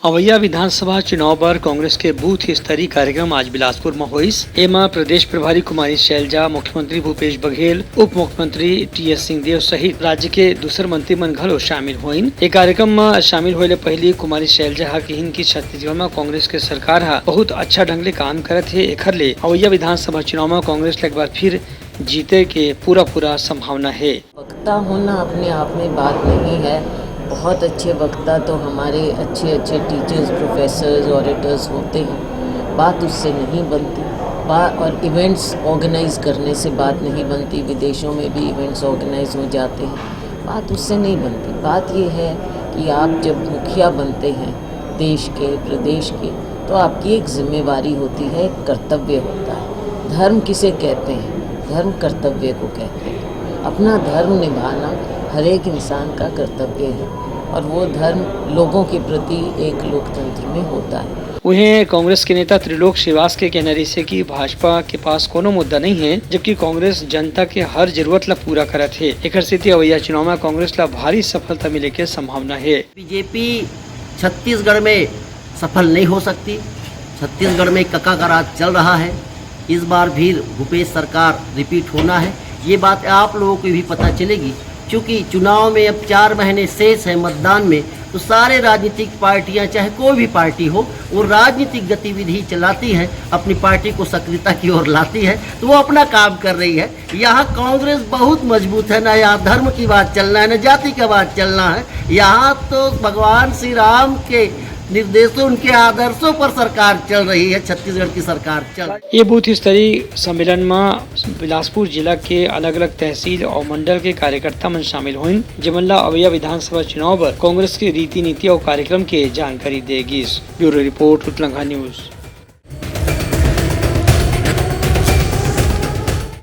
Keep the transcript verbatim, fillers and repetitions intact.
अवइया विधानसभा चुनाव बर कांग्रेस के बूथ स्तरीय कार्यक्रम आज बिलासपुर म होइस। एमा प्रदेश प्रभारी कुमारी शैलजा, मुख्यमंत्री भूपेश बघेल, उप मुख्यमंत्री टीएस सिंहदेव सहित राज्य के दूसर मंत्री मन घलो शामिल होइन। ए कार्यक्रम म शामिल होए ले पहिली कुमारी शैलजा ह किहिन कि छत्तीसगढ़ म कांग्रेस के सरकार ह बहुत अच्छा ढंग ले काम करत हे, एखर ले अवइया विधानसभा चुनाव म कांग्रेस ल एक बार फिर जीते के पूरा पूरा संभावना हे। वक्ता होना अपने आप में बात नहीं है। बहुत अच्छे वक्ता तो हमारे अच्छे अच्छे टीचर्स, प्रोफेसर्स, ऑरेटर्स होते हैं। बात उससे नहीं बनती। बा और इवेंट्स ऑर्गेनाइज करने से बात नहीं बनती। विदेशों में भी इवेंट्स ऑर्गेनाइज हो जाते हैं। बात उससे नहीं बनती। बात ये है कि आप जब मुखिया बनते हैं देश के, प्रदेश के, तो आपकी एक जिम्मेवारी होती है, एक कर्तव्य होता है। धर्म किसे कहते हैं? धर्म कर्तव्य को कहते हैं। अपना धर्म निभाना हर एक इंसान का कर्तव्य है और वो धर्म लोगों के प्रति एक लोकतंत्र में होता है। उहें, कांग्रेस के नेता त्रिलोक श्रीवास के कहना रहिसे कि भाजपा के पास कोनो मुद्दा नहीं है, जबकि कांग्रेस जनता के हर जरूरत ला पूरा करत हे। एखर सेती अवइया चुनाव म कांग्रेस ला भारी सफलता मिले के संभावना हे। बीजेपी छत्तीसगढ़ में सफल नहीं हो सकती। छत्तीसगढ़ में कका का राज चल रहा है। इस बार भी भूपेश सरकार रिपीट होना है, ये बात आप लोगों को भी पता चलेगी। क्योंकि चुनाव में अब चार महीने शेष है मतदान में, तो सारे राजनीतिक पार्टियां, चाहे कोई भी पार्टी हो, वो राजनीतिक गतिविधि चलाती है, अपनी पार्टी को सक्रियता की ओर लाती है, तो वो अपना काम कर रही है। यहाँ कांग्रेस बहुत मजबूत है, ना यहाँ धर्म की बात चलना है, ना जाति का बात चलना है। यहाँ तो भगवान श्री राम के निर्देशों, उनके आदर्शों पर सरकार चल रही है, छत्तीसगढ़ की सरकार चल रही है। ये बूथ स्तरीय सम्मेलन म बिलासपुर जिला के अलग-अलग तहसील और मंडल के कार्यकर्ता मन शामिल होइन, जेमन ला अवइया विधानसभा चुनाव बर कांग्रेस के रीति नीति और कार्यक्रम के जानकारी दे गिस। Bureau report, Utlangha news.